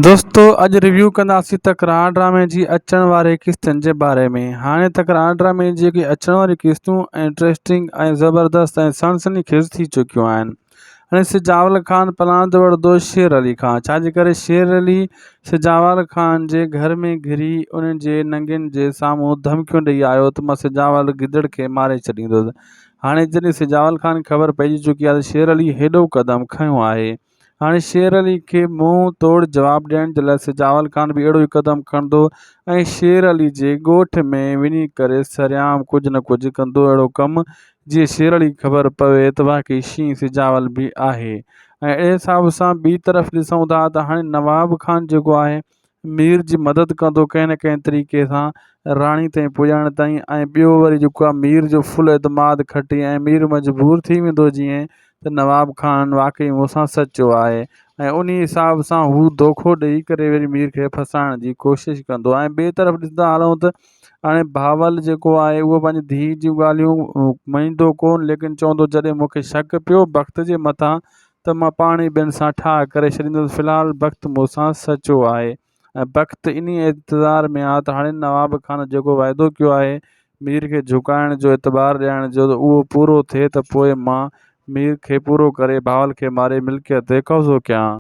دوستو اڄ ريويو ڪنداسين تڪرار ڊرامي جي اچڻ واري قسطن جي باري ۾ هاڻي تڪرار ڊرامي جي جيڪي اچڻ واري قسطون انٽريسٽنگ ۽ زبردست ۽ سنسني خيز ٿي چڪيون آهن هاڻي سجاول خان پلاند وڙهندو شير علي کان ڇا جي ڪري شير علي سجاول خان جي گهر ۾ گهري ان جي ننگين جي سامهون ڌمڪيون ڏئي آيو ته مان سجاول گدڙ کي ماري ڇڏيندس هاڻي جڏهن سجاول خان خبر پئجي چڪي آهي ته شير علي هيڏو قدم کنيو آهي هاڻي شير علي کي منهن توڙ جواب ڏيڻ جي لاء سجاول خان به اهڙو ئي قدم کڻندو ۽ شير علي جي ڳوٺ ۾ وڃي ڪري سرعام ڪجهه نه ڪجهه ڪندو اهڙو ڪم جيئن شير علي کي خبر پوي ته واقعي شينهن سجاول به آهي ۽ اهڙي حساب سان ٻي طرف ڏسون ٿا ته هاڻي نواب خان جيڪو آهي مير جي مدد ڪندو ڪنهن نه ڪنهن طريقي سان راڻي تائين پڄائڻ تائين ۽ ٻيو وري جيڪو آهي مير جو فل اعتماد کٽي ۽ مير مجبور ٿي ويندو جيئن ته نواب خان واقعي مون سان سچو آهي ۽ انهي حساب سان هو دوکو ڏئي ڪري وري مير کي ڦسائڻ جي ڪوشش ڪندو ۽ ٻئي طرف ڏسندا هلون ته هاڻي بهاول جيڪو آهي اهو پنهنجي ڌيء جون ڳالهيون مڃيندو ڪونه ليڪن چوندو جڏهن مون کي شڪ پيو بخت جي مٿان ته مان پاڻ ئي ٻين سان ٺاهه ڪري ڇڏيندس. في الحال بخت مون سان سچو آهي ۽ بخت انهيء انتظار ۾ آ ته هاڻي نواب خان جيڪو وعدو ڪيو آهي مير کي جهڪائڻ جو اعتبار ڏيارڻ جو ته اهو پورو ٿئي ته پوء مان مير کي پورو ڪري بهاول کي ماري ملڪيت تي قبضو ڪيان.